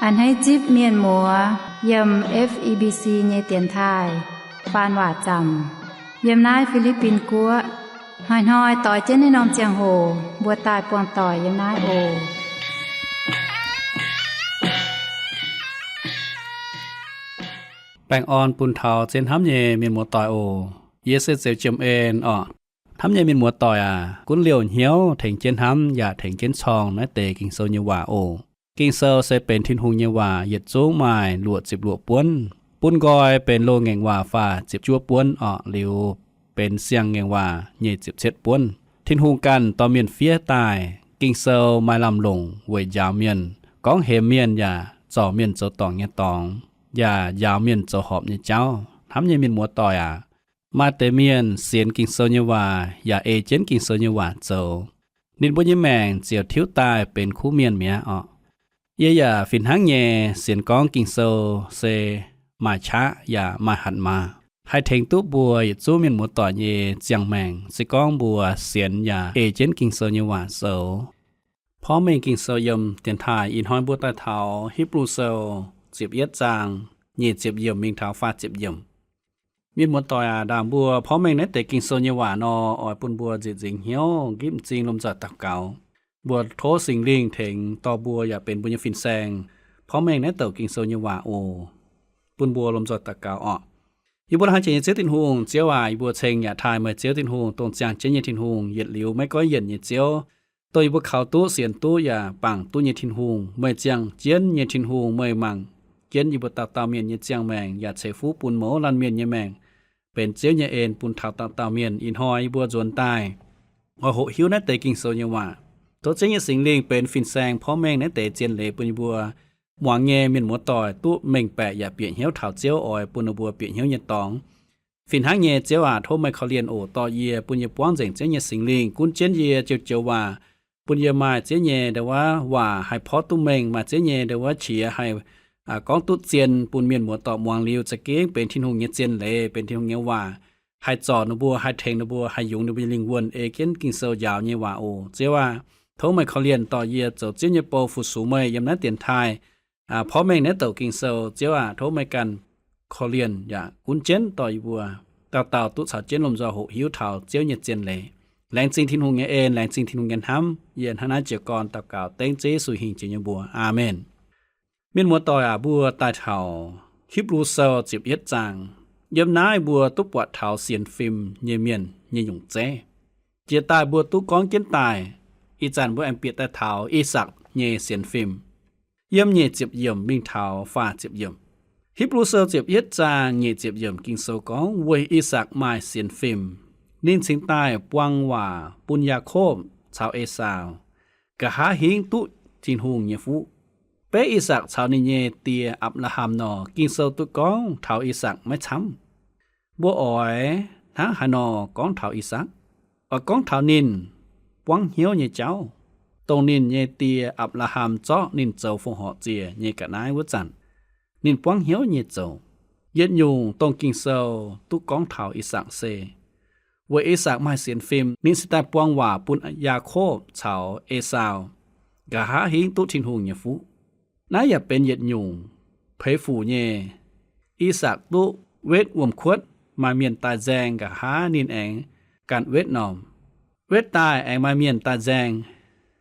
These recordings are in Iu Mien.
A'hneiv zipv mienh muoz yiem F E B C nyei dienx taaih faan waac zaamc yiem naaiv Fi^li^bin Guoqv. Hnoi-hnoi doix jienv naaiv norm ziangh hoc mbuo daaih buangh doic yiem naaiv oc. Baengh orn bun taux zien hnamv nyei mienh muoz doic oc. Yie se Zeux Jiem En orqc. Hnamv nyei mienh muoz doic aac, gunv liouh hnyouv tengx jienv hnamv yaac tengx jienv corng naaiv deix Ging-Sou nyei waac oc. Ging-Sou se benx Tin-Hungh nyei waac, yietc zungv maaih luoqc ziepc luoqc buonv. Bun nqoi benx loz-ngaengc waac faah ziepc juov buonv orqc, liuz benx siang-ngaengc waac nyic ziepc cietv buonv. Tin-Hungh ganh dorh mienh fiev daaih. Ging-Sou maaih lamh longc weic njaaux mienh, gorngv hemx mienh yaac zorc mienh zoux dorngc nyei dorngx, yaac njaaux mienh zoux horpc nyei jauv. Hnamv nyei mienh muoz doic aac, maaih deix mienh sienx Ging-Sou nyei waac yaac ei jienv Ging-Sou nyei waac zoux, ninh mbuo nyei maengc ziouc tiuv daaih benx kuv mienh mi'aqv orqc. Yie yaac fih hnangv nyei sienx gorngv Ging-Sou se maaih qaqv yaac maaih hatc maaz, haih tengx duqv mbuo yietc zungv mienh muoz doic nyei ziangh maengc, se gorngv mbuo sienx yaac ei jienv Ging-Sou nyei waac zoux. Porv mengh Ging-Sou yiem dienx taaih ih hnoi mbuo daaih taux Hipv^lu Sou ziepc yietv zaang nyic ziepc yiemc mingh taux faah ziepc yiemc. Mienh muoz doic aac, ndaangc mbuo porv mengh naaiv deix Ging-Sou nyei waac nor, oix bun mbuo nzieqc nzingc hnyouv, nqipv m'zing, lomh nzoih daux gaux. Mbuo tov Singx Lingh tengx dorh mbuo yaac benx mbuo nyei fin-saeng. Porv mengh naaiv douc Ging-Sou nyei waac oc. Bun mbuo lomh nzoih daux gaux orqc. Yie mbuo hnamv jiex nyei Ziouv Tin-Hungh, Ziouv aac, yie mbuo ceng yaac taaih meih Ziouv Tin-Hungh, dongh ziangh jienv nyei Tin-Hungh, yietc liuz maiv goiv yienc nyei Ziouv, dongh yie mbuo kaux duqv, sienx duqv yaac bangc duqv nyei Tin-Hungh. Meih ziangh jienv nyei Tin-Hungh, meih mangc jienv yie mbuo dauh dauh mienh nyei ziangh maengc yaac ceix fuqv bun mouz laanh mienh nyei maengc, benx Ziouv nyei en bun taux dauh dauh mienh. Ih hnoi yie mbuo nzuonx daaih oix hoqc hiuv naaiv deix Ging-Sou nyei waac. Tov Ziouv nyei Singx Lingh benx fin-saeng porv mengh naaiv deix zien leiz bun yie mbuo muangx nyei mienh muoz doic duqv mengh baeqc yaac bieqc hnyouv taux Ziouv oix bun ninh mbuo bieqc hnyouv nyei dorngx. Fih hnangv nyei, Ziouv aac, tov meih korv-lienh oc dorh yie, bun yie buangv nzengc Ziouv nyei Singx Lingh gunv jienv yie joux-joux waac, bun yie maaih Ziouv nyei ndau-waav waac haih porv duqv mengh, maaih Ziouv nyei ndau-waav qiex haih gorngv duqv zien, bun mienh muoz doic muangx liuz za'gengh benx Tin-Hungh nyei zien leiz, benx Tin-Hungh nyei waac, haih zorc ninh mbuo, haih tengx ninh mbuo, haih yungz ninh mbuo nyei lingh wuonh ei jienv Ging-Sou njaaux nyei waac oc. Ziouv aac, tov meih korv-lienh dorh yie zoux Ziouv nyei bou fu-sux meih yiem naaiv dienx taaih porv mengh naaiv douc Ging-Sou. Ziouv aac, tov meih ganh korv-lienh yaac gunv jienv dorh yie mbuo dauh dauh duqv caux jienv lomh nzoih hoqc hiuv taux Ziouv nyei zien leiz. Laengz zingh Tin-Hungh nyei en, laengz zingh Tin-Hungh nyei hnamv. Yie hnangv naaiv jiez gorn daux gaux dengv Ziouv Yesu hingh jiex nyei mbuox. Aamen. Mienh muoz doic aac, mbuo daaih taux Hipv^lu Sou ziepc yietv zaang. Yiem naaiv mbuo duqv buatc taux sienx fim nyei mienh nyei nyungc zeiv. Jiex daaih mbuo duqv gorngv jienv daaih, ih zanc mbuo aengx bieqc daaih taux I^sakc nyei sienx fim. Yiem nyic ziepc yiemc mingh taux faah ziepc yiemc. Hipv^lu Sou ziepc yietv zaang nyic ziepc yiemc Ging-Sou gorngv, weic I^sakc maaih sienx fim, ninh cingx daaih buang waac bun Yaakopv caux Esaau, nqa'haav hingv duqv Tin-Hungh nyei fuqv. Beiv I^sakc caux ninh nyei die, Apc^laa^ham, nor, Ging-Sou duqv gorngv taux I^sakc maiv camv. Mbuo oix hnangv haaix nor gorngv taux I^sakc? Oix gorngv taux ninh buangv hnyouv nyei jauv, dongh ninh nyei die, Apc^laa^ham, zorqv ninh zoux fongc horc ziec nyei ga'naaiv wuov zanc, ninh buangv hnyouv nyei zoux. Yietc nyungc dongh Ging-Sou duqv gorngv taux I^sakc se, weic I^sakc maaih sienx fim, ninh cingx daaih buang waac bun Yaakopv caux Esaau, nqa'haav hingv duqv Tin-Hungh nyei fuqv. Naaiv yaac benx yietc nyungc peix fuc nyei. I^sakc duqv wetv wuom-kuotv, maaih mienh daaih nzaeng, nqa'haav ninh aengx ganh wetv norm. Wetv daaih aengx maaih mienh daaih nzaeng,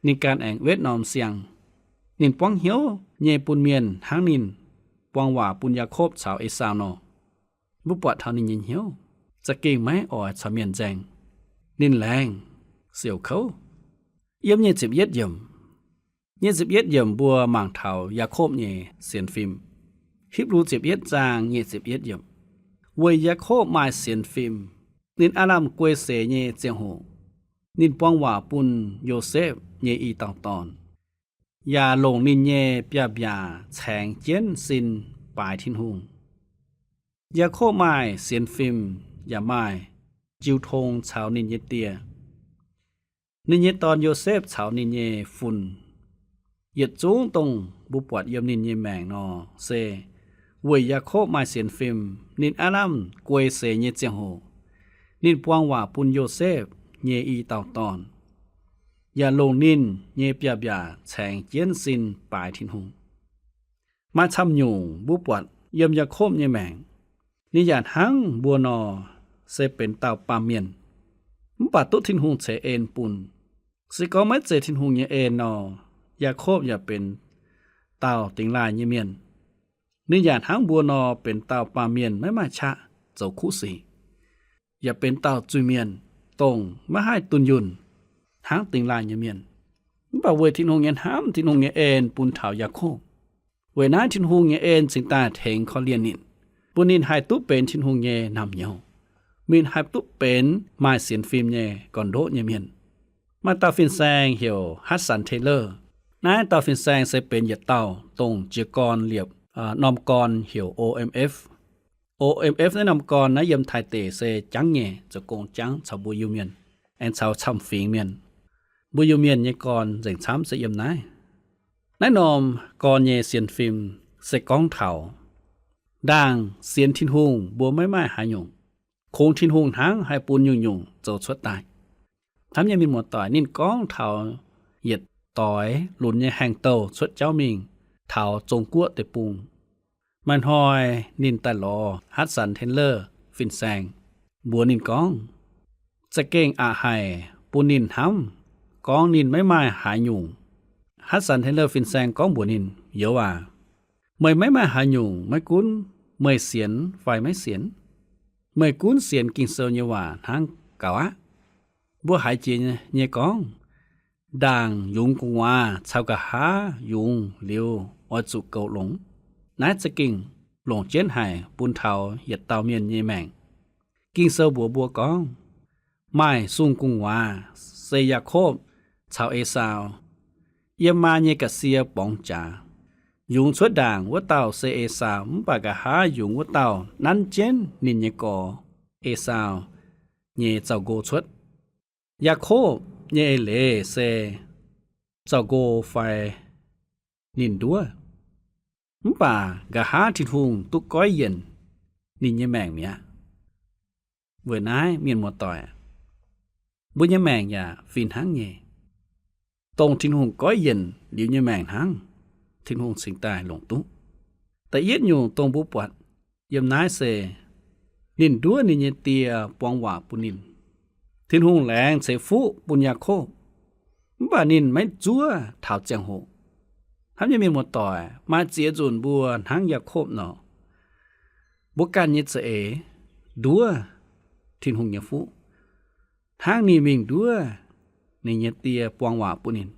ninh ganh aengx wetv norm siang. Ninh buangv hnyouv nyei bun mienh hnangv ninh buang waac bun Yaakopv caux Esaau nor. Mbuo buatc taux ninh nyei hnyouv za'gengh maiv oix caux mienh nzaeng. Ninh laengz siouc kouv. Yiem nyic ziepc yietv yiemc, nyic ziepc yietv yiemc mbuo mangc taux Yaakopv nyei sienx fim. Hipv^lu ziepc yietv zaang nyic ziepc yietv yiemc, weic Yaakopv maaih sienx fim, ninh aav lamh guei seix nyei ziangh hoc, ninh buang waac bun Yosepv nyei i dauh dorn, yaac longc ninh nyei biaav-mbiaac caengx jienv sin baaix Tin-Hungh. Yaakopv maaih sienx fim yaac maaih jiu tong caux ninh nyei die. Ninh nyei dorn Yosepv caux ninh nyei fun, yietc zungv dongh mbuo buatc yiem ninh nyei maengc nor, se weic Yaakopv maaih sienx fim, ninh aav lamh guei seix nyei ziangh hoc, ninh buang waac bun Yosepv nyei i dauh dorn, yaac longc ninh nyei biaav-mbiaac caengx jienv sin baaix Tin-Hungh. Maaih camv nyungc mbuo buatc yiem Yaakopv nyei maengc, ninh yaac hnangv mbuo nor, se benx dauh baamh mienh, mv baac duqv Tin-Hungh ceix en bun. Se gorngv maiv zeiz Tin-Hungh nyei en nor, Yaakopv yaac benx dauh dingx laaih nyei mienh. Ninh yaac hnangv mbuo nor benx dauh baamh mienh maiv maaih qaqv zoux kuv sic, yaac benx dauh zuiz-mienh, dongh maiv haih dunh yunh hnangv dingx laaih nyei mienh. Mv baac weic Tin-Hungh nyei hnamv, Tin-Hungh nyei en bun taux Yaakopv. Weic naaiv Tin-Hungh nyei en cingx daaih tengx korv-lienh ninh, bun ninh haih duqv benx Tin-Hungh nyei naamh nyouz, mingh haih duqv benx maaih sienx fim nyei gorn-ndoqv nyei mienh. Maaih dauh fin-saeng heuc Hudson Taylor. Naaiv dauh fin-saeng se benx yietc dauh dongh jiez gorn liepc, aa, norm gorn heuc O M F. O M F naaiv norm gorn naaiv yiem Taiv deic se jangv nyei, zoux gong jangv caux mbuo Iu-Mienh, aengx caux camv-fingx mienh. Mbuo Iu-Mienh nyei gorn nzengc camv se yiem naaiv. Naaiv norm gorn nyei sienx fim se gorngv taux ndaangc sienx Tin-Hungh mbuo maiv maaih haaix nyungc, kungx Tin-Hungh hnangv haih bun nyungc-nyungc zoux cuotv daaih. Hnamv nyei mienh muoz-doic, ninh gorngv taux yietc doix lunx nyei haengh douh cuotv jauv mingh taux Zong Guoqv deic-bung. Maaih hnoi ninh daaih lorz Hudson Taylor fin-saeng, mbuox ninh gorngv, za'gengh aqc haic bun ninh hnamv, gorngv ninh maiv maaih haaix nyungc. Hudson Taylor fin-saeng gorngv mbuox ninh, Youz aac, meih maiv maaih haaix nyungc maiv gunv meih sienx fai maiv sienx. Meih gunv sienx Ging-Sou nyei waac hnangv gaux aqv. Mbuo haiz jiex nyei gorngv, ndaangc yungz gu'nguaaz caux nqa'haav yungz liuz oix zuqc goux longx. Naaiv za'gengh longc jienv haic bun taux yietc dauh mienh nyei maengc. Ging-Sou mbuox mbuo gorngv, maaih sung gu'nguaaz se Yaakopv caux Esaau, yiem maa nyei ga'sie borngz jaax. Yungz cuotv ndaangc wuov dauh se Esaau, mv baac nqa'haav yungz wuov dauh nanv jienv ninh nyei gorx, Esaau, nyei zaux-nqo cuotv. Yaakopv nyei eix-leiz se zaux-nqo fai ninh nduov, mv baac nqa'haav Tin-Hungh duqv goiv yienc ninh nyei maengc mi'aqv. Weic naaiv mienh muoz-doic, mbuo nyei maengc yaac fih hnangv nyei. Dongh Tin-Hungh goiv yienc liuz nyei maengc hnangv, Tin-Hungh cingx daaih longc duqv. Da'yietv nyungc dongh mbuo buatc yiem naaiv se ninh nduov ninh nyei die buang waac bun ninh. Tin-Hungh laengz ceix fuqv bun Yaakopv, mv baac ninh maiv zuov taux ziangh hoc. Hnamv nyei mienh muoz-doic, maaih ziex nzunc mbuo hnangv Yaakopv nor, mbuo ganh nyei za'eix nduov Tin-Hungh nyei fuqv, hnangv ninh mingh nduov ninh nyei die buang waac bun ninh.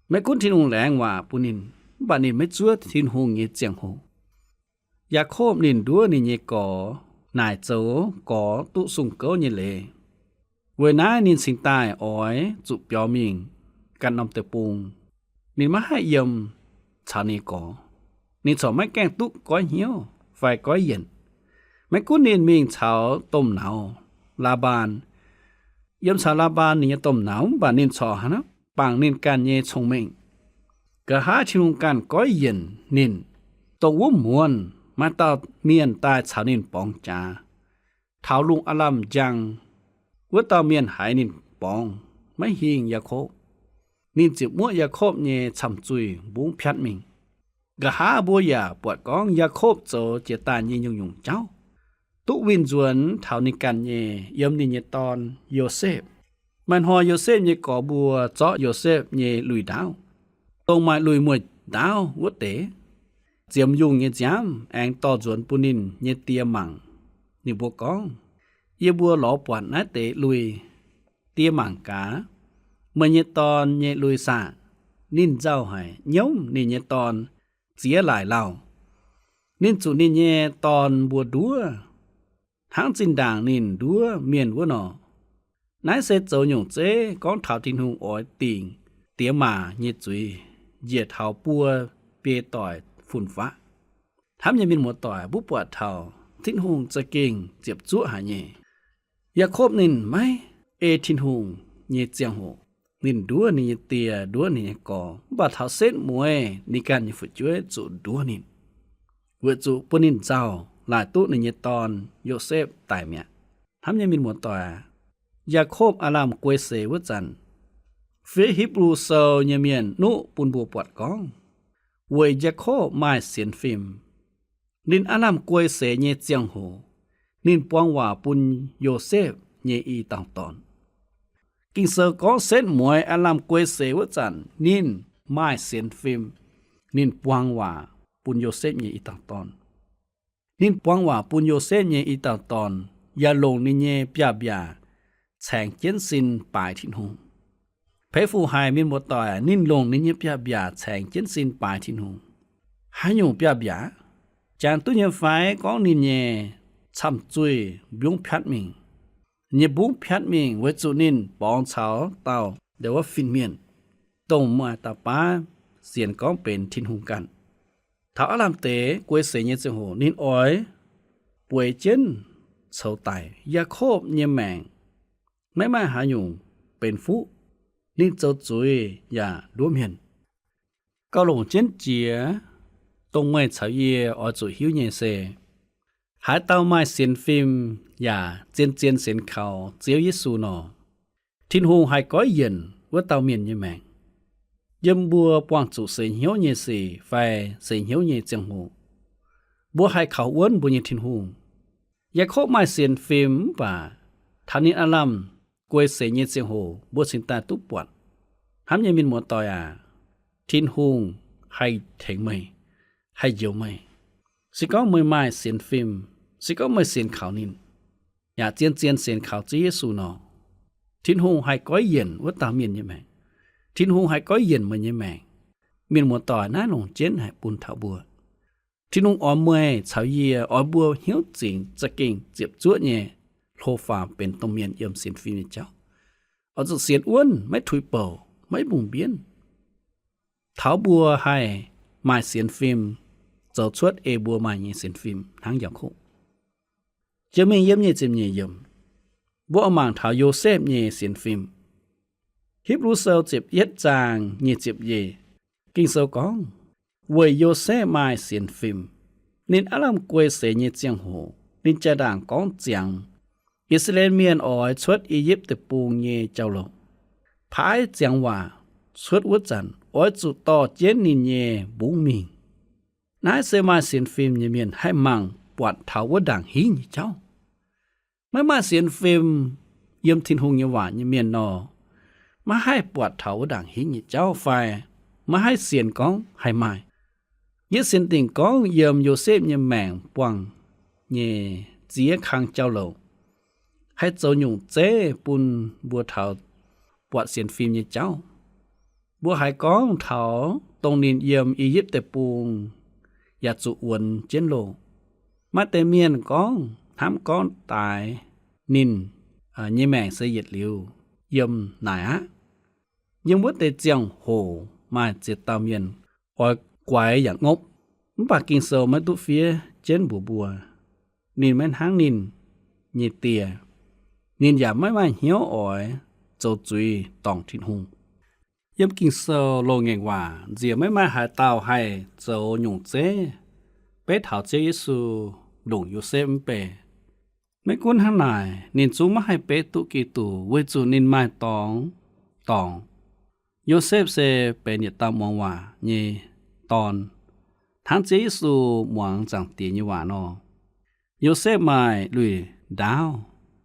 Maiv gunv Tin-Hungh laengz waac bun ninh, mv baac ninh maiv zuov Tin-Hungh nyei ziangh hoc. Yaakopv ninh nduov ninh nyei gorx naaic zoux gorx duqv sung gouv nyei leiz. Weic naaiv ninh cingx daaih oix zuqc biaux mingh ganh norm deic-bung. Ninh maiv haih yiem caux ninh gorx. Ninh corc maiv gaengh duqv goiv hnyouv fai goiv yienc. Maiv gunv ninh mingh caux domh nauz, Laa^mbaan, yiem caux Laa^mbaan ninh nyei domh nauz, mv baac ninh corc bangc ninh ganh nyei cong-mengh. Nqa'haav Tin-Hungh ganh goiv yienc ninh, dongh wuov muonz maaih dauh mienh daaih caux ninh borngz jaax. Taux lungh aav lamh njang, wuov dauh mienh haiz ninh borngz, maiv hingh Yaakopv. Ninh ziouc muoqv Yaakopv nyei camh zuih mbungv piatv mingh. Nqa'haav mbuo yaac buatc gorngv Yaakopv zoux jiex daaih nyei nyungc-nyungc jauv, duqv winh nzuonx taux ninh ganh nyei, yiem ninh nyei dorn, Yosepv. Maaih hnoi Yosepv nyei gorx mbuo zorqv Yosepv nyei lui-ndaauv, dongh maaih lui-mueiz-ndaauv wuov deix, ziemx yungh nyei nziaamv aengx dorh nzuonx bun ninh nyei die mangc. Ninh mbuo gorngv, Yie mbuo lorz buatc naaiv deix lui. Die mangc gaax, meih nyei dorn nyei lui saah? Ninh nzauh haic, nyiemv ninh nyei dorn ziex laaic lauh. Ninh zuqc ninh nyei dorn mbuo nduov, hnangv zinh ndaangc ninh nduov mienh wuov nor. Naaiv se zoux nyungc zeiv gorngv taux Tin-Hungh oix dingc diex maac nyei zuiz njiec taux buo biei doic fun-faqv. Hnamv nyei mienh muoz-doic, mbuo buatc taux Tin-Hungh za'gengh ziepc zuoqv haic nyei. Yaakopv ninh maiv ei Tin-Hungh nyei ziangh hoc. Ninh nduov ninh nyei die, nduov ninh nyei gorx, mv baac taux setv mueiz ninh ganh nyei fu'jueiv zuqc nduov ninh, weic zuqc bun ninh nzauh, laaic duqv ninh nyei dorn, Yosepv, daic mi'aqv. Hnamv nyei mienh muoz-doic, Yaakopv aav lamh guei seix wuov zanc, fiev Hipv^lu Sou nyei mienh nuqv bun mbuo buatc gorngv, weic Yaakopv maaih sienx fim. Ninh aav lamh guei seix nyei ziangh hoc, ninh buang waac bun Yosepv nyei i dauh dorn. Ging-Sou gorngv setv mueiz aav lamh guei seix wuov zanc ninh maaih sienx fim, ninh buang waac bun Yosepv nyei i dauh dorn. Ninh buang waac bun Yosepv nyei i dauh dorn, yaac longc ninh nyei biaav-mbiaac caengx jienv sin baaix Tin-Hungh. Peix fu haic mienh muoz-doic, ninh longc ninh nyei biaav-mbiaac caengx jienv sin baaix Tin-Hungh. Haaix nyungc biaav-mbiaac? Jangx duqv nyei fai gorngv ninh nyei camh zuih mbiungv piatv mingh. Nyei mbiungv piatv mingh weic zuqc ninh borngz caux dauh nduov fin-mienh, dongh maaih dauh baav sienx gorngv benx Tin-Hungh ganh. Taux aav lamh deix guei seix nyei ziangh hoc ninh oix bueix jienv coux daic. Yaakopv nyei maengc maiv maaih haaix nyungc benx fuqv. Ninh zoux zuiz yaac nduov mienh. Gauh longc jienv jiex, dongh meih caux yie oix zuqc hiuv nyei se, haaix dauh maaih sienx fim yaac zien-zien sienx kaux Ziouv Yesu nor, Tin-Hungh haih goiv yienc wuov dauh mienh nyei maengc. Yiem mbuo buangh zuqc seix hnyouv nyei sic fai seix hnyouv nyei ziangh hoc, mbuo haih kaux wuonv mbuo nyei Tin-Hungh. Yaakopv maaih sienx fim mv baac taux ninh aav lamh guei seix nyei ziangh hoc mbuo cingx daaih duqv buatc. Hnamv nyei mienh muoz-doic aac, Tin-Hungh haih tengx meih, haih njoux meih. Se gorngv meih maaih sienx fim, se gorngv meih sienx kaux ninh, yaac zien-zien sienx kaux Ziouv Yesu nor, Tin-Hungh haih goiv yienc wuov dauh mienh nyei maengc. Tin-Hungh haih goiv yienc meih nyei maengc. Mienh muoz-doic, naaiv longc jienv haic bun taux mbuo. Tin-Hungh oix meih caux yie, oix mbuo hnyouv zingx za'gengh ziepc zuoqv nyei hlo faaux benx domh mienh yiem sienx fim nyei jauv. Oix zuqc sienx wuonv, maiv tuix bouc, maiv mbungh mbienv. Taux mbuo haih maaih sienx fim, zoux cuotv ei mbuo maaih nyei sienx fim hnangv Yaakopv. Jiex mingh yiem nyic ziepc nyeic yiemc, mbuo oix mangc taux Yosepv nyei sienx fim. Hipv^lu Sou ziepc yietv zaang nyic ziepc nyeic, Ging-Sou gorngv, weic Yosepv maaih sienx fim, ninh aav lamh guei seix nyei ziangh hoc, ninh jaa-ndaangc gorngv ziangx I^saa^laa^en Mienh oix cuotv I^yipv Deic-Bung nyei jauv-louc, paaiv ziangx waac cuotv wuov zanc, oix zuqc dorh jienv ninh nyei mbungv mingh. Naaiv se maaih sienx fim nyei mienh haih mangc buatc taux wuov ndaangc hingv nyei jauv. Maiv maaih sienx fim yiem Tin-Hungh nyei waac nyei mienh nor, maiv haih buatc taux wuov ndaangc hingv nyei jauv fai maiv haih sienx gorngv haih maaih. Yie sienx dingc gorngv yiem Yosepv nyei maengc buangh nyei ziex kang jauv-louc haih zoux nyungc zeiv bun mbuo taux buatc sienx fim nyei jauv. Mbuo haiz gorngv taux dongh ninh yiem I^yipv Deic-Bung yaac zuqc wuonx jienv loh. Maaih deix mienh gorngv hnamv gorngv daaix ninh nyei maengc se yietc liuz yiem naaic aqv. Yiem wuov deix ziangh hoc maaih ziex dauh mienh oix guaix yaac ngopv, mv baac Ging-Sou maiv duqv fiev jienv mbuox mbuo, ninh maiv hnangv ninh nyei die. Ninh yaac maiv maaih hnyouv oix zoux zuiz dorngc Tin-Hungh. Yiem Ging-Sou loz-ngaengc waac nziex maiv maaih haaix dauh haih zoux nyungc zeiv beiv taux Ziouv Yesu ndongc Yosepv mv bei. Maiv gunv hnangv naaic, ninh zungv maiv haih beiv duqv Giduc weic zuqc ninh maaih dorngx dorngc. Yosepv se benx yietc dauh muangx waac nyei dorn, hnangv Ziouv Yesu muangx Zaangc Diex nyei waac nor. Yosepv maaih lui-ndaauv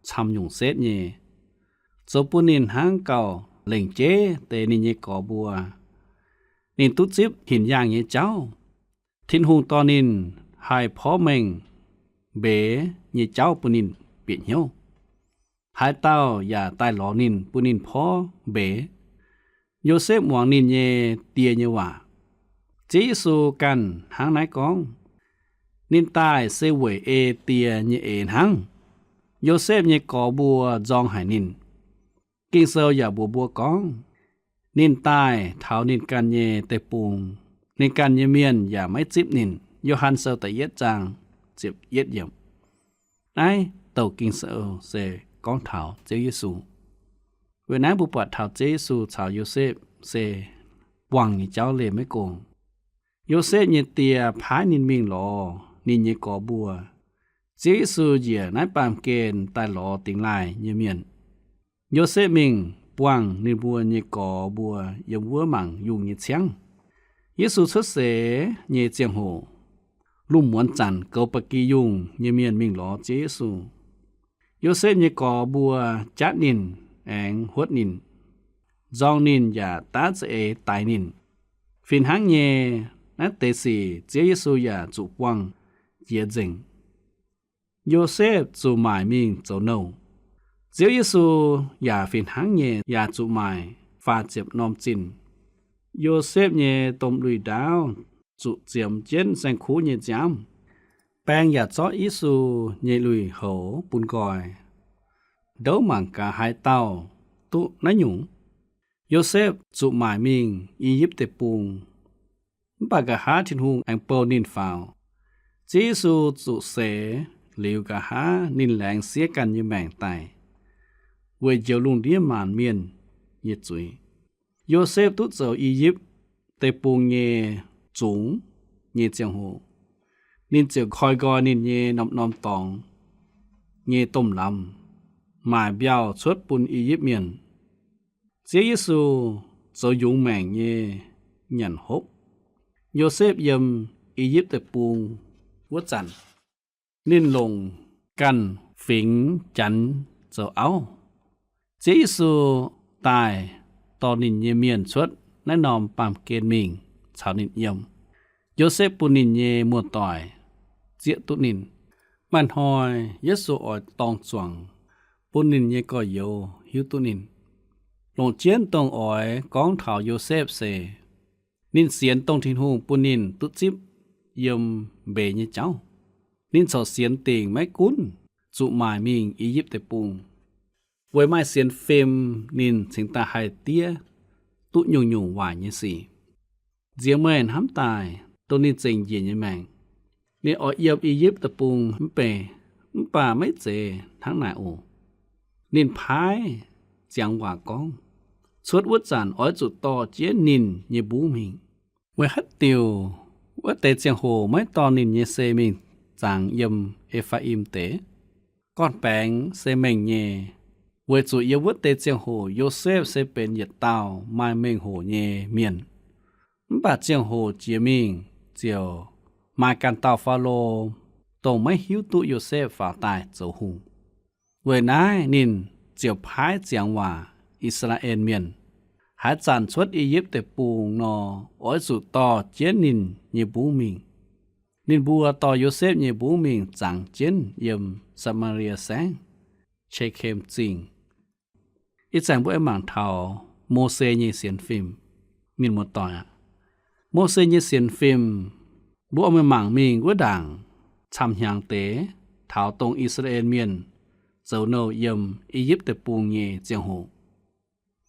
camv nyungc setv nyei, zoux bun ninh hnangv gauh lengc jeiv deix ninh nyei gorx mbuo. Ninh duqv zipv hinc yaangh nyei jauv. Tin-Hungh dorh ninh haih porv mengh mbeix nyei jauv bun ninh bieqc hnyouv. Haaix dauh yaac daaih lorz ninh, bun ninh porv mbeix. Yosepv muangx ninh nyei die nyei waac. Ziouv Yesu ganh hnangv naaiv gorngv, ninh daaih se weic ei die nyei eix hnangv. Yosepv nyei gorx mbuo nzorng haic ninh. Ging-Sou yaac mbuox mbuo gorngv, ninh daaih taux ninh ganh nyei deic-bung, ninh ganh nyei mienh yaac maiv zipv ninh. Yo^han Sou da'yietv zaang ziepc yietv yiemc. Naaiv douc Ging-Sou se gorngv taux Ziouv Yesu. Weic naaiv mbuo buatc taux Ziouv Yesu caux Yosepv se buangh nyei jauv leih maiv gong. Yosepv nyei die paaiv ninh mingh lorz ninh nyei gorx mbuo. Ziouv Yesu njiec naaiv baamh gen daaih lorz dingx laaih nyei mienh. Yosepv mingh buangh ninh mbuo nyei gorx mbuo yiem wuov mangc yungh nyei ciangv. Yesu cuotv seix nyei ziangh hoc, lungh muonz zanc goux ba'gi yungh nyei mienh mingh lorz Ziouv Yesu. Yosepv nyei gorx mbuo jatv ninh aengx huotv ninh, nzorng ninh yaac daav za'eix daix ninh. Fih hnangv nyei, naaiv deix sic Ziouv Yesu yaac zuqc buangh jiex nzengc. Yosepv zuqc maaic mingh zoux nouh. Ziouv Yesu yaac fih hnangv nyei yaac zuqc maaic faah ziepc norm zinh. Yosepv nyei domh lui-ndaauv zuqc ziemx jienv saeng-kuv nyei nziaamv. Baeng yaac zorqv Yesu nyei lui-houx bun nqoi. Ndouv mangc gaax haaix dauh duqv naaiv nyungc. Yosepv zuqc maaic mingh I^yipv Deic-Bung, mv baac nqa'haav Tin-Hungh aengx bou ninh faaux. Ziouv Yesu zuqc seix liuz nqa'haav ninh laengz siev ganh nyei maengc daaih, weic njoux lungh ndiev maanc mienh nyei zuiz. Yosepv duqv zoux I^yipv Deic-Bung nyei zungx nyei ziangh hoc, ninh ziouc koi nqoi ninh nyei norm-norm dorngx nyei domh lamz, maaic mbiauh cuotv bun I^yipv Mienh. Ziouv Yesu zoux yungz maengc nyei nyanc hopv. Yosepv yiem I^yipv Deic-Bung wuov zanc, ninh longc ganh fingx Janx zoux auv. Ziouv Yesu daaih dorh ninh nyei mienh cuotv naaiv norm baamh gen mingh caux ninh yiem. Yosepv bun ninh nyei muoz-doic zieqv duqv ninh. Maaih hnoi Yesu oix dorng zuangx bun ninh nyei gorx-youz hiuv duqv ninh. Longc jienv dongh oix gorngv taux Yosepv se, ninh sienx dongh Tin-Hungh bun ninh duqv zipv yiem mbeix nyei jauv. Ninh corc sienx dingc maiv gunv zuqc maaic mingh I^yipv Deic-Bung. Weic maaih sienx fim ninh cingx daaih haih diev duqv nyungc-nyungc waaic nyei sic. Nziex meih hnamv daaih dongh ninh zengc njiec nyei maengc, ninh oix yiem I^yipv Deic-Bung mv bei, mv baac maiv zeiz hnangv naaic oc. Ninh paaiv ziangx waac gorngv, cuotv wuov zanc oix zuqc dorh jienv ninh nyei mbungv mingh. Weic haaix diuc wuov deix ziangh hoc maiv dorh ninh nyei sei mingh zangx yiem E^faa^im Deic? Gorn-baengx se mengh nyei, weic zuqc yiem wuov deix ziangh hoc Yosepv se benx yietc dauh maaih mengh hoc nyei mienh. Mv baac ziangh hoc jiex mingh ziouc maaih ganh dauh Faalo, dongh maiv hiuv duqv Yosepv faaux daaih zoux hungh. Weic naaiv ninh ziouc paaiv ziangx waac, I^saa^laa^en Mienh, haaix zanc cuotv I^yipv Deic-Bung nor, oix zuqc dorh jienv ninh nyei mbungv mingh. Ninh mbuo dorh Yosepv nyei mbungv mingh zangx jienv yiem Saa^maa^lie Saengv, Sekem Zingh. Ih zanc mbuo aengx mangc taux Mose nyei sienx fim. Mienh muoz-doic aac, Mose nyei sienx fim, mbuo oix meih mangc mingh wuov ndaangc camv-hnyangx deix taux dongh I^saa^laa^en Mienh zoux nouh yiem I^yipv Deic-Bung nyei ziangh hoc.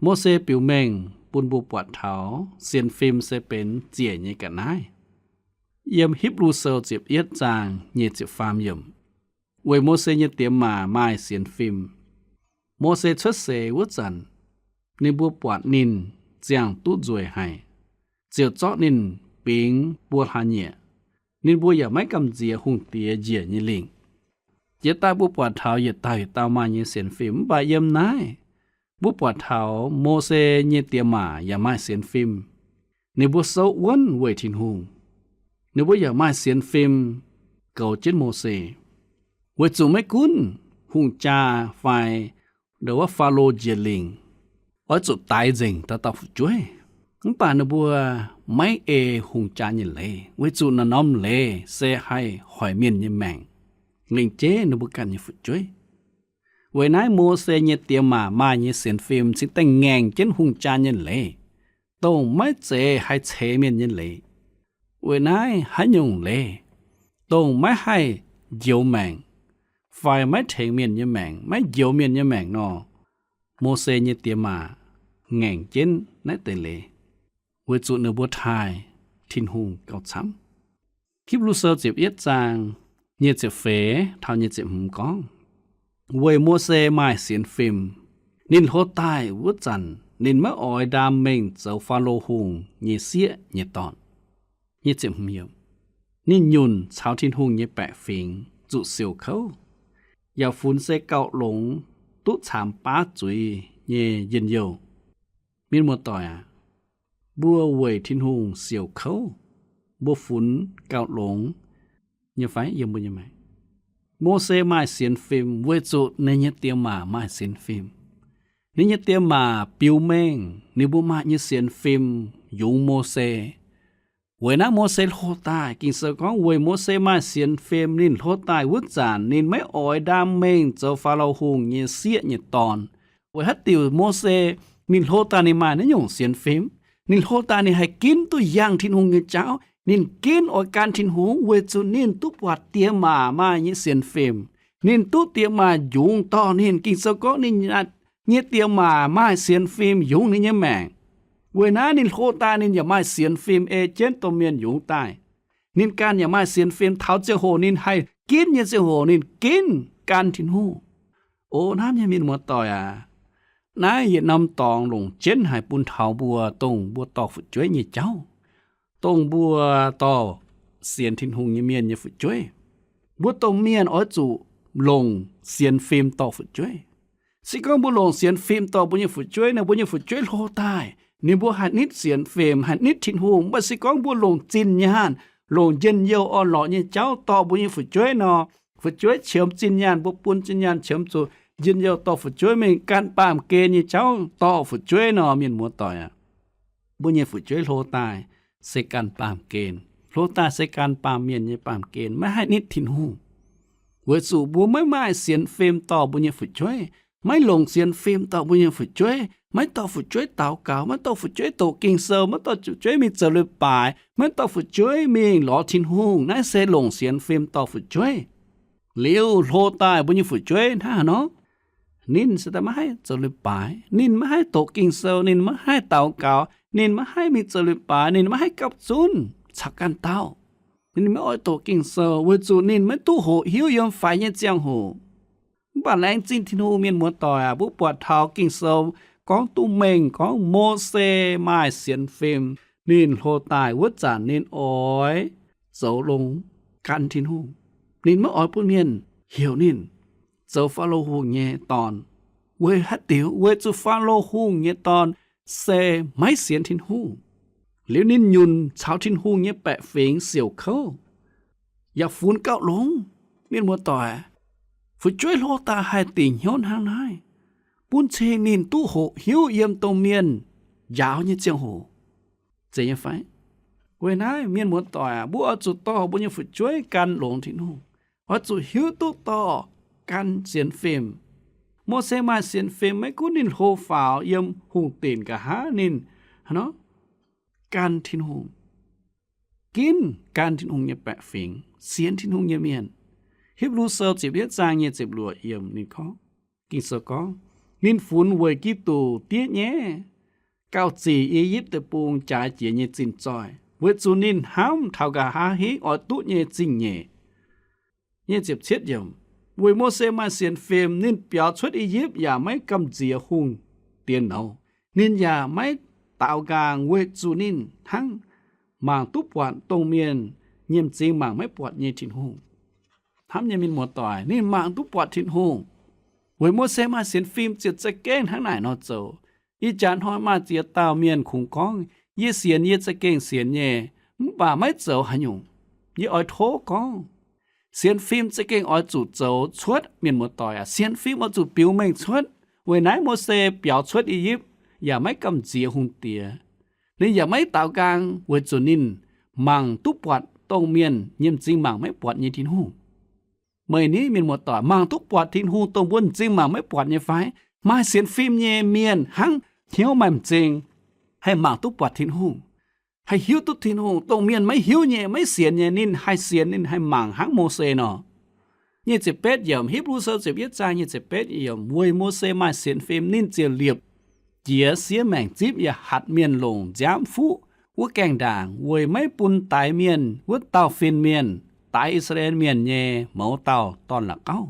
Mose biux mengh bun mbuo buatc taux sienx fim se benx ziec nyei ga'naaiv. Yiem Hipv^lu Sou ziepc yietv zaang nyei ziepc faam yiemc, weic Mose nyei diex maac maaih sienx fim. Mose cuotv seix wuov zanc, ninh mbuo buatc ninh ziangh duqv nzueic haic, ziouc zorqv ninh bingx buo hlaax nyieqc. Ninh mbuo yaac maiv gamh nziex hungh diex njiec nyei lingc. Jiex daaih mbuo buatc taux yietc dauh yietc dauh maaih nyei sienx fim, mv baac yiem naaiv mbuo buatc taux Mose nyei diex maac yaac maaih sienx fim. Ninh mbuo souv wuonv weic Tin-Hungh. Ninh mbuo yaac maaih sienx fim goux jienv Mose, weic zuqc maiv gunv hungh jaa fai ndo wuov Faalo njiec lingc oix zuqc daix nzengc dauh dauh fu'jueiv, mv baac ninh mbuo maiv ei hungh jaa nyei leiz, weic zuqc naaiv norm leiz se haih hoic mienh nyei maengc, lingc jeiv ninh mbuo ganh nyei fu'jueiv. Weic naaiv Mose nyei diex maac maaih nyei sienx fim cingx daaih ngaengc jienv hungh jaa nyei leiz, dongh maiv zeiz haih ceix mienh nyei leiz. Weic naaiv haaix nyungc leiz, dongh maiv haih njoux maengc fai maiv tengx mienh nyei maengc, maiv njoux mienh nyei maengc nor, Mose nyei diex maac ngaengc jienv naaiv deix leiz, weic zuqc ninh mbuo taaih Tin-Hungh gauh camv. Hipv^lu Sou ziepc yietv zaang nyic ziepc feix taux nyic ziepc hmz gorngv, weic Mose maaih sienx fim, ninh hlo daaih wuov zanc ninh maiv oix ndaam mengh zoux Faalo Hungh nyei sieqv nyei dorn. Ninh nyunc caux Tin-Hungh nyei baeqc fingx zuqc siouc kouv, yaac funx se gauh longx duqv caamx baav zuiz nyei njien-youh. Mienh muoz-doic aac, mbuo weic Tin-Hungh siouc kouv, mbuo funx gauh longx nyei fai? Yiem mbuo nyei maengc, Mose maaih sienx fim weic zuqc ninh nyei diex maac maaih sienx fim. Ninh nyei diex maac biux mengh ninh mbuo maaih nyei sienx fim yungz Mose. Weic naaiv Mose hlo daaih. Ging-Sou gorngv weic Mose maaih sienx fim ninh hlo daaih wuov zanc ninh maiv oix ndaam mengh zoux Faalo Hungh nyei sieqv nyei dorn. Weic haaix diuc Mose ninh hlo daaih ninh maaih naaiv nyungc sienx fim? Ninh hlo daaih ninh haih ginv duqv yangh Tin-Hungh nyei jauv. Ninh ginv oix gan Tin-Hungh weic zuqc ninh duqv buatc diex maac maaih nyei sienx fim. Ninh duqv diex maac yungz dorh ninh. Ging-Sou gorngv ninh nyei diex maac maaih sienx fim yungz ninh nyei maengc. Weic naaiv ninh hlo daaih ninh yaac maaih sienx fim ei jienv domh mienh yungz daaih. Ninh ganh yaac maaih sienx fim taux ziangh hoc ninh haih ginv nyei ziangh hoc ninh ginv gan Tin-Hungh. O hnamv nyei mienh muoz-doic aac, naaiv yietc norm dorngx longc jienv haic bun taux mbuo dongh mbuo dorh fu'jueiv nyei jauv, dongh mbuo dorh sienx Tin-Hungh nyei mienh nyei fu'jueiv. Mbuo domh mienh oix zuqc longc sienx fim dorh fu'jueiv. Se gorngv mbuo longc sienx fim dorh mbuo nyei fu'jueiv nor, mbuo nyei fu'jueiv hlo daaih, ninh mbuo haih nitv sienx fim, haih nitv Tin-Hungh. Mv baac se gorngv mbuo longc zinh nyaanh, longc njien-youh orn-lorqc nyei jauv dorh mbuo nyei fu'jueiv nor, fu'jueiv qiemx zinh nyaanh, mbuo bun zinh nyaanh qiemx zuqc njien-youh dorh fu'jueiv mingh, gan baamh gen nyei jauv dorh fu'jueiv nor, mienh muoz-doic aac, mbuo nyei fu'jueiv hlo daaih se gan baamh gen, hlo daaih se gan baamh mienh nyei baamh gen, maiv haih nitv Tin-Hungh. Weic zuqc mbuo maiv maaih sienx fim dorh mbuo nyei fu'jueiv, maiv longc sienx fim dorh mbuo nyei fu'jueiv, maiv dorh fu'jueiv daux gaux, maiv dorh fu'jueiv doqc Ging-Sou, maiv dorh fu'jueiv mingh zoux leiz-baaix, maiv dorh fu'jueiv mingh lorz Tin-Hungh. Naaiv se longc sienx fim dorh fu'jueiv. Liuz hlo daaih mbuo nyei fu'jueiv hnangv haaix nor? Ninh se daaih maiv haih zoux leiz-baaix, ninh maiv haih doqc Ging-Sou, ninh maiv haih daux gaux, ninh maiv haih mingh zoux leiz-baaix, ninh maiv haih gapv zunv caux ganh dauh. Ninh maiv oix doqc Ging-Sou weic zuqc ninh maiv duqv hoqc hiuv yiem faix nyei ziangh hoc. Mv baac laengz zingh Tin-Hungh, mienh muoz-doic aac, mbuo buatc taux Ging-Sou gorngv duqv mengh gorngv Mose maaih sienx fim. Ninh hlo daaih wuov zanc ninh oix zoux longx gan Tin-Hungh. Ninh maiv oix bun mienh heuc ninh zoux Faalo Hungh nyei dorn. Weic haaix diuc? Weic zuqc Faalo Hungh nyei dorn se maiv sienx Tin-Hungh. Liuz ninh nyunc caux Tin-Hungh nyei baeqc fingx siouc kouv, yaac funx gauh longx. Mienh muoz-doic, fu'jueiv hlo daaih haih dingc hnyouv hnangv naaiv, bun cing ninh duqv hoqc hiuv yiem domh mienh njaaux nyei ziangh hoc. Zeiz nyei fai? Weic naaiv mienh muoz-doic aac, mbuo oix zuqc dorh mbuo nyei fu'jueiv gan longx Tin-Hungh, oix zuqc hiuv duqv dorh gan sienx fim. Mose maaih sienx fim maiv gunv ninh hlo faaux yiem hungh dinc nqa'haav ninh hnangv nor, gan Tin-Hungh, ginv gan Tin-Hungh nyei baeqc fingx, sienx Tin-Hungh nyei mienh. Hipv^lu Sou ziepc yietv zaang nyei ziepc luoqc yiemc ninh gorngv, Ging-Sou gorngv, ninh funx weic Giduc diev nyei gauh zic I^yipv Deic-Bung jaaix jiex nyei zinh zoih, weic zuqc ninh hnamv taux nqa'haav hingv oix duqv nyei zingh-nyeic. Nyic ziepc cietv yiemc, weic Mose maaih sienx fim, ninh biaux cuotv I^yipv yaac maiv gamh nziex hungh diex nouz. Ninh yaac maiv daaux nqaang weic zuqc ninh hnangv mangc duqv buatc dongh mienh nyei m'zing mangc maiv buatc nyei Tin-Hungh. Hnamv nyei mienh muoz-doic, ninh mangc duqv buatc Tin-Hungh. Weic Mose maaih sienx fim ziouc za'gengh hnangv naaic nor zoux. Ih jaax hnoi maaih ziex dauh mienh kungx gorngv, yie sienx, yie za'gengh sienx nyei, mv baac maiv zoux haaix nyungc. Yie oix tov gorngv, sienx fim za'gengh oix zuqc zoux cuotv, mienh muoz-doic aac. Sienx fim oix zuqc biux mengh cuotv. Weic naaiv Mose biaux cuotv I^yipv yaac maiv gamh nziex hungh diex. Ninh yaac maiv daaux nqaang weic zuqc ninh mangc duqv buatc dongh mienh nyei m'zing mangc maiv buatc nyei Tin-Hungh. Meih ni, mienh muoz-doic, mangc duqv buatc Tin-Hungh dongh mbuo m'zing mangc maiv buatc nyei fai? Maaih sienx fim nyei mienh hnangv hnyouv maaih m'zing, haih mangc duqv buatc Tin-Hungh, haih hiuv duqv Tin-Hungh. Dongh mienh maiv hiuv nyei, maiv sienx nyei, ninh haih sienx, ninh haih mangc hnangv Mose nor. Nyic ziepc betv yiemc, Hipv^lu Sou ziepc yietv zaang nyic ziepc betv yiemc, weic Mose maaih sienx fim, ninh ziouc liepc jiez siev maengc zipv yaac hatc mienh longc nziaamv fuqv wuov gaengh ndaangc, weic maiv bun daix mienh wuov dauh fin-mienh daix I^saa^laa^en Mienh nyei mouz dauh dorn-la'gauv.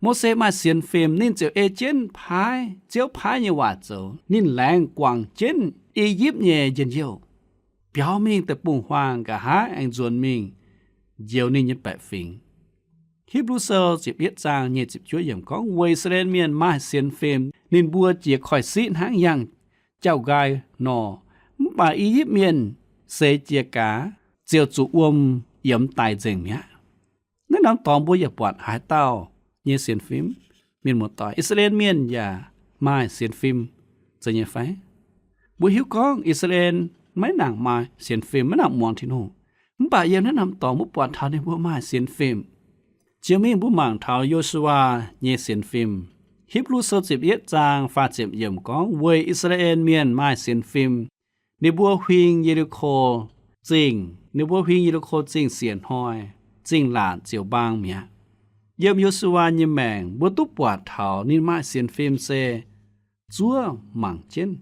Mose maaih sienx fim, ninh ziouc ei jienv paaiv, Ziouv paaiv nyei waac zoux. Ninh laengz guangc jienv I^yipv nyei njien-youh, biaux mingh deic-bung-huaang nqa'haav aengx nzuonx mingh njoux ninh nyei baeqc fingx. Hipv^lu Sou ziepc yietv zaang nyic ziepc juov yiemc gorngv, weic I^saa^laa^en Mienh maaih sienx fim, ninh mbuo jiez koiv-siqv hnangv yangh jauv-nqaai nor, Mv baac I^yipv Mienh seix jiex gaax, ziouc zuqc wuom yiemx daic nzengc mi'aqv. Naaiv norm dorngx mbuo yaac buatc haaix dauh nyei sienx fim? Mienh muoz-doic, I^saa^laa^en Mienh yaac maaih sienx fim, zeiz nyei fai? Mbuo hiuv gorngv I^saa^laa^en maiv nangc maaih sienx fim, maiv nangc muangx Tin-Hungh. Mv baac yiem naaiv norm dorngx mbuo buatc taux ninh mbuo maaih sienx fim. Jiex mingh mbuo mangc taux Yo^su^waa nyei sienx fim. Hipv^lu Sou ziepc yietv zaang faah ziepc yiemc gorngv, weic I^saa^laa^en Mienh maaih sienx fim, ninh mbuo huing Ye^li^ko Zingh, ninh mbuo huing Ye^li^ko Zingh siec hnoi, zingh laatc ziouc mbaang mi'aqv. Yiem Yo^su^waa nyei maengc mbuo duqv buatc taux ninh maaih sienx fim se zuov mangc jienv.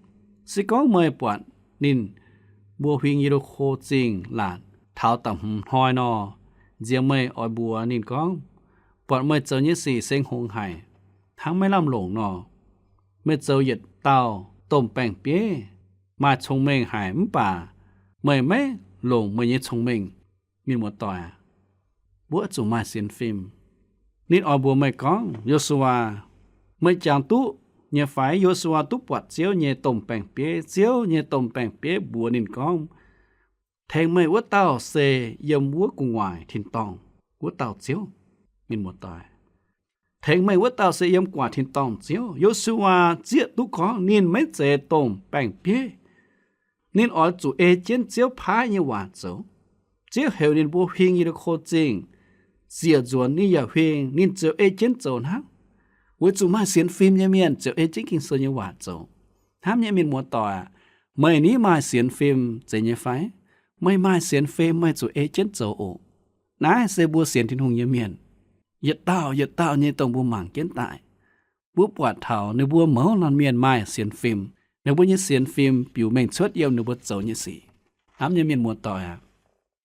Se gorngv meih buatc ninh mbuo huing Ye^li^ko Zingh laatc taux da'hmz hnoi nor, nziex meih oix mbuox ninh gorngv, buatc meih zoux nyei sic se hngongx haic, hnangv maiv lamh longc nor. Meih zoux yietc dauh domh baeng-bieiv, maaih cong-mengh haic mv baac meih maiv longc meih nyei cong-mengh. Mienh muoz-doic aac, mbuo zuqc maaih sienx fim. Ninh oix mbuox meih gorngv, Yo^su^waa, meih jangx duqv nyei fai? Yo^su^waa duqv buatc Ziouv nyei domh baeng-bieiv. Ziouv nyei domh baeng-bieiv mbuox ninh gorngv, tengx meih wuov dauh se yiem wuov gu'nguaaic tin-dorngh wuov dauh Ziouv. Mienh muoz-doic, tengx meih wuov dauh se yiem gu'nguaaic tin-dorngh Ziouv. Yo^su^waa zieqv duqv gorngv ninh maiv zeiz domh baeng-bieiv. Ninh oix zuqc ei jienv Ziouv paaiv nyei waac zoux. Ziouv heuc ninh mbuo huing Ye^li^ko Zingh siec nzuonx, ninh yaac huing, ninh ziouc ei jienv zoux hnangv. Weic zuqc maaih sienx fim nyei mienh ziouc ei jienv Ging-Sou nyei waac zoux. Hnamv nyei mienh muoz-doic aac, meih ni maaih sienx fim zeiz nyei fai? Meih maaih sienx fim meih zuqc ei jienv zoux oc. Naaiv se mbuo sienx Tin-Hungh nyei mienh, yietc dauh yietc dauh nyei dongh mbuo mangc jienv daaih, mbuo buatc taux ninh mbuo mouz laanh mienh maaih sienx fim. Ninh mbuo nyei sienx fim biux mengh cuotv yiem ninh mbuo zoux nyei sic. Hnamv nyei mienh muoz-doic aac,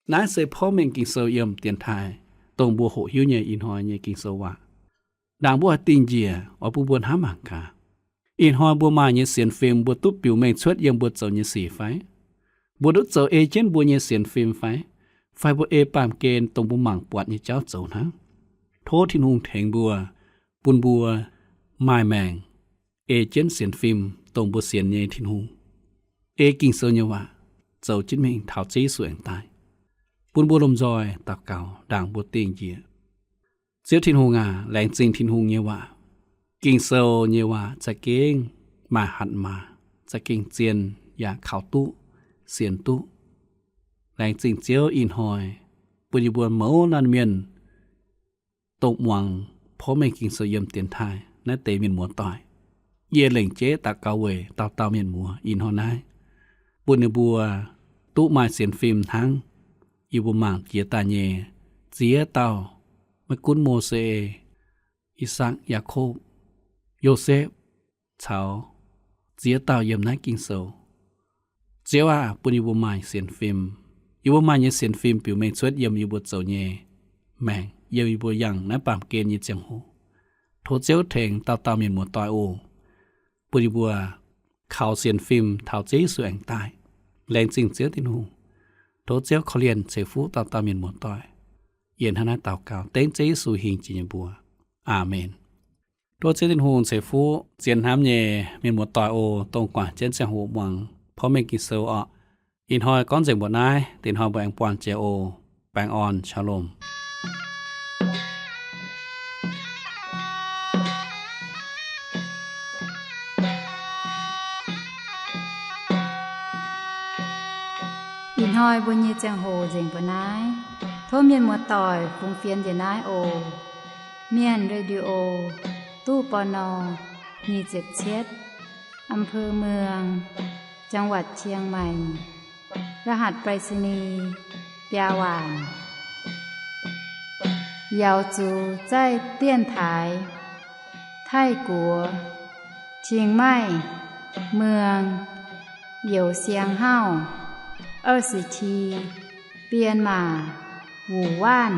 naaiv se porv mengh Ging-Sou yiem dienx taaih, dongh mbuo hoqc hiuv nyei ih hnoi nyei Ging-Sou waac. Ndaangc mbuo haih dingh njiec oix bun mbuo hnamv mangc gaax, ih hnoi mbuo maaih nyei sienx fim mbuo duqv biux mengh cuotv yiem mbuo zoux nyei sic fai? Mbuo duqv zoux ei jienv mbuo nyei sienx fim fai? Fai mbuo ei baamh gen dongh mbuo mangc buatc nyei jauv zoux hnangv? Tov Tin-Hungh tengx mbuo, bun mbuo maaih maengc ei jienv sienx fim dongh mbuo sienx nyei Tin-Hungh, ei Ging-Sou nyei waac zoux jienv mingh taux Ziouv Yesu aengx daaih. Bun mbuo lomh nzoih daux gaux ndaangc mbuo dingh njiec. Ziouv Tin-Hungh aac, laengz zingh Tin-Hungh nyei waac. Ging-Sou nyei waac za'gengh maaih hatc maaz, za'gengh zien yaac kaux duqv, sienx duqv. Laengz zingh Ziouv ih hnoi bun yie mbuo mouz laanh mienh dongh muangx porv mengh Ging-Sou yiem dienx taaih naaiv deix mienh muoz-doic. Yie lengc jeiv daux gaux weic dauh dauh mienh muoz ih hnoi naaiv, bun ninh mbuo duqv maaih sienx fim hnangv yie mbuo mangc jiex daaih nyei ziex dauh, maiv gunv Mose, I^sakc, Yaakopv, Yosepv caux ziex dauh yiem naaiv Ging-Sou. Ziouv aah, bun yie mbuo maaih sienx fim. Yie mbuo maaih nyei sienx fim biux mengh cuotv yiem yie mbuo zoux nyei maengc, yiem yie mbuo yangh naaiv baamh gen nyei ziangh hoc. Tov Ziouv tengx dauh dauh mienh muoz-doic oc, bun yie mbuo kaux sienx fim taux Ziouv Yesu aengx daaih. Laengz zingh Ziouv Tin-Hungh. Tov Ziouv korv-lienh ceix fuqv dauh dauh mienh muoz-doic. Yie hnangv naaiv daux gaux dengv Ziouv Yesu hingh jiex nyei mbuox. Aamen. Tov Ziouv Tin-Hungh ceix fuqv zien hnamv nyei mienh muoz-doic oc, dongh guangc jienv ziangh hoc muangx porv mengh Ging-Sou orqc. Ih hnoi gorngv nzengc mbuoqc naaiv, dingc hnoi mbuo aengx buangh jiex oc. Baengh orn, shalom. Ih hnoi mbuo nyei ziangh hoc nzengc mbuoqc naaiv. Tov mienh muoz-doic fungx fienx njiec naaiv oc. Mienh Radio, ตู้ ปณ. nyic ziepc cietv, อำเภอเมือง จังหวัดเชียงใหม่ รหัสไปรษณีย์ biaa waanc. Yaux zuqc zaih dienx taaix, Taiv-Guoqv, Chiang Mai, Muang, Youh Siang Hauv, 二十七, Bienh Maac, Wuh Waanc.